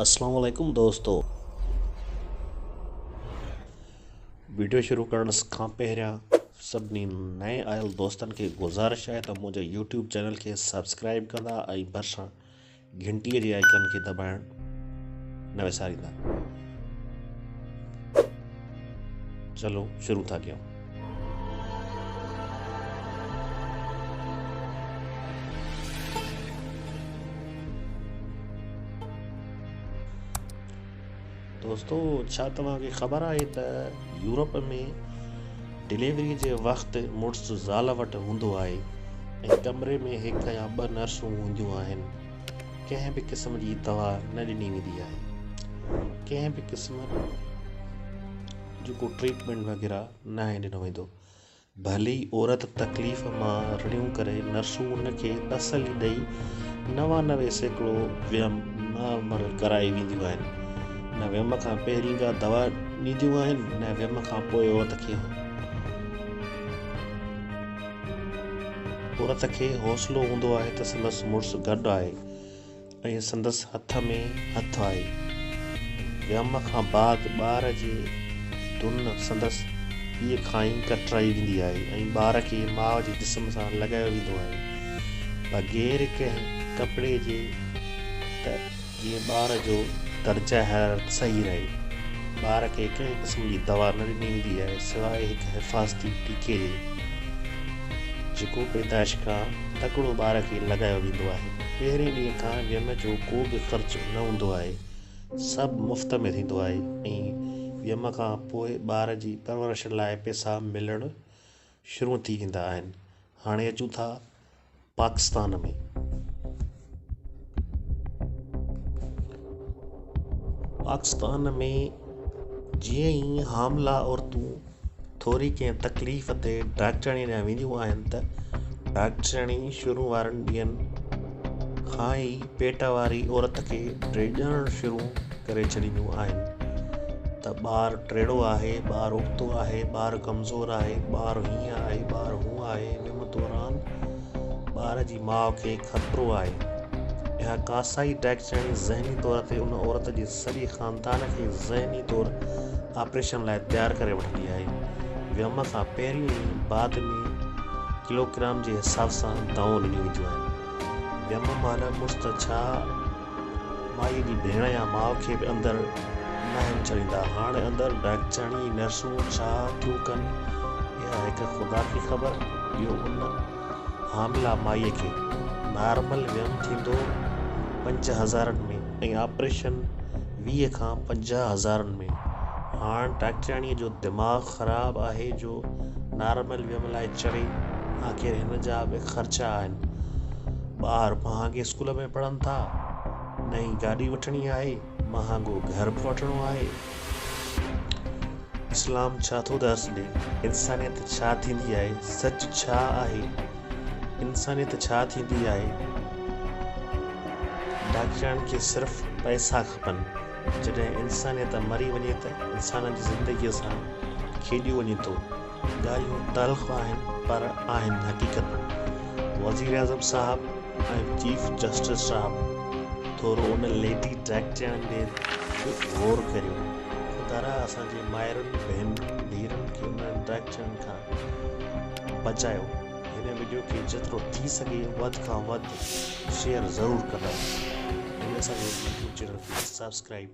اسلام عليڪم دوستو ويڊيو شروع ڪرڻ کان پهريان سڀني نئين آيل دوستن کي گذارش آهي ته منهنجي يوٽيوب چينل کي سبسڪرائب ڪندا ۽ ڀرسان گهنٽي جي آئيڪن کي دٻائڻ نه وساريندا. چلو شروع ٿا ڪيون. دوستو ڇا توهان کي خبر آهي ته يورپ ۾ ڊليوري جي وقت مڙس زال وٽ هوندو آهي ۽ ڪمري ۾ هڪ يا ٻه نرسون هونديون آهن ڪنهن به قسم جي دوا نه ڏني ويندي آهي ڪنهن به قسم جو ڪو ٽريٽمينٽ وغيره ناهي ڏنو ويندو ڀلي عورت تڪليف مان رڙيون ڪري، نرسون ان کي تسلي ڏئي 99% ويم نارمل ڪرائي وينديون آهن. نه ويم کان پهرين ڪا دوا ڏينديون آهن نه ويم کان پوء عورت کي حوصلو هوندو آهي ته سندس مڙس گڏ آهي. ۽ سندس هٿ ۾ هٿ آهي. ويم کان بعد ٻار جي دن سندس پيء کان ئي ڪٽرائي ويندي آهي ۽ ٻار کي ماء جي جسم سان لڳايو ويندو آهي بغير ڪنهن ڪپڙي جي ته جيئن ٻار جو درجه حرارت صحيح رهي. ٻار کي ڪنهن قسم جي دوا نه ڏني ويندي آهي سواء هڪ حفاظتي ٽيڪي جي جيڪو پيدائش کان تڪڙو ٻار کي لڳايو ويندو آهي. پهرين ڏينهن کان ويم جو ڪو به خرچ نه هوندو آهي، سڀ مفت ۾ ٿيندو آهي ۽ ويم کان پوء ٻار جي پرورش لاء پئسا ملڻ شروع ٿي ويندا آهن. هاڻي اچون ٿا پاڪستان ۾. پاڪستان ۾ جيئن ئي حاملا عورتون ٿوري ڪنهن تڪليف تي ڊاڪٽرياڻي ڏانهن وينديون آهن ته ڊاڪٽرياڻي شروع وارن ڏينهن کان ئي پيٽ واري عورت کي ڊيڄارڻ شروع ڪري ڇڏينديون آهن ته ٻار ٽيڙو آهي، ٻار ابتو آهي، ٻار ڪمزور آهي، ٻار هيئن آهي، ٻار هونئن آهي، ويم دوران ٻار جي ماء کي خطرو آهي. اها ڪاسائي ڊاڪٽرياڻي ذهني طور تي ان عورت جي سڄي خاندان کي ذهني طور آپريشن لاء تيار ڪري وٺندي آهي. ويم کان پهرين ۽ بعد ۾ ڪلوگرام جي حساب سان دوائون ڏنيون وينديون آهن. ويم مهل مڙس ته ڇا مائيء جي ڀيڻ يا ماء کي به اندر ناهن ڇڏيندا. هاڻ اندر ڊاڪٽرياڻي ۽ نرسون ڇا ٿيون ڪن اها هڪ خدا کي خبر ٻيو ان حامله مائيء کي نارمل ويم ٿيندو پنج هزارن ۾ ۽ آپريشن 20 کان 50 هزارن ۾. هاڻ ڊاڪٽرياڻيء جو دماغ خراب آهي جو نارمل ويم لاء چوي، آخر هن جا به خرچا آهن. ٻار مهانگي اسڪول ۾ پڙهن ٿا، نئين گاڏي وٺڻي آهي، مهانگو گهر به وٺڻو آهي. اسلام ڇا ٿو درس ڏي؟ انسانيت ڇا ٿيندي آهي؟ سچ ڇا آهي؟ انسانيت ڇا ٿيندي آهي؟ ڊاڪٽرن کي صرف پئسا کپن. جڏهن انسانيت مري وڃي ته انسانن جي زندگيء سان کيڏيو وڃي ٿو. ڳالهيون تلخ آهن پر آهن حقيقت. وزيراعظم صاحب ۽ چيف جسٽس صاحب ٿورو ان ليڊي ڊاڪٽرياڻين ڏي به غور ڪريو. خدارا اسان جي مائرن، ڀينرن، ڌيئرن کي انهن ڊاڪٽرياڻين کان بچايو. هن وڊيو کي جيترو ٿي سگهي وڌ کان وڌ شيئر ضرور ڪندا ۽ اسان جي يوٽيوب چينل کي سبسڪرائيب.